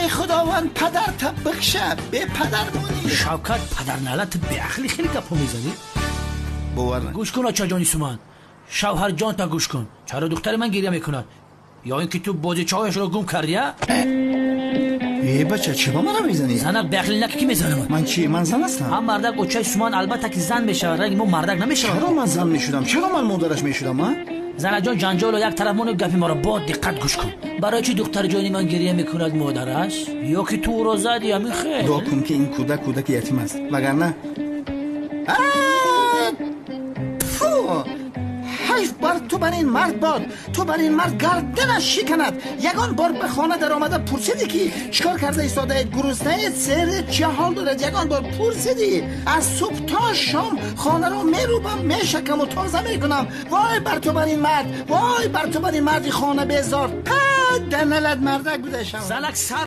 Эй Худованд, падарта бикша, бепадар монӣ. Шавкат, падарналат, беақлӣ, хеле гапҳо мезанӣ. Бовар накун. Гӯш кун, очаҷони Суман, шавҳарҷонта гӯш кун. Чаро духтари ман гиря мекунад? Ё ин ки ту бозичаҳояшро гум кардӣ, а? Э, бача, чӣ ба мара мезанӣ? Занак, беақлӣ наки, ки мезанам. Ман чӣ, ман зан ҳастам? Ҳам мардак, очаи Суман, албатта ки зан мешавад. Ранги мо мардак намешавад. Чаро ман зан мешудам? Чаро ман модараш мешудам, а? Занаҷон, ҷанҷоло як тараф мону гапи моро бо диққат гӯш кун. Барои чӣ духтариҷони ман гиря мекунад модараш? Ё ки ту ӯро задӣ, ҳамин хел? Дуо кун, ки ин кӯдак кӯдаки ятим аст, вагарна фу, ҳайф бар ту, бар ин мард бод, ту бар ин мард, гарданаш шиканад. Ягон бор ба хона даромада пурсидӣ, ки чӣ кор карда истодаед, гуруснаед, серед, чӣ ҳол доред? Ягон бор пурсидӣ? Аз субҳ то шом хонаро мерӯбам, мешакаму тоза мекунам. Вой бар ту, бар ин мард, вой бар ту, бар ин марди хона безор. Паданалат, мардак будашам. Занак, сар.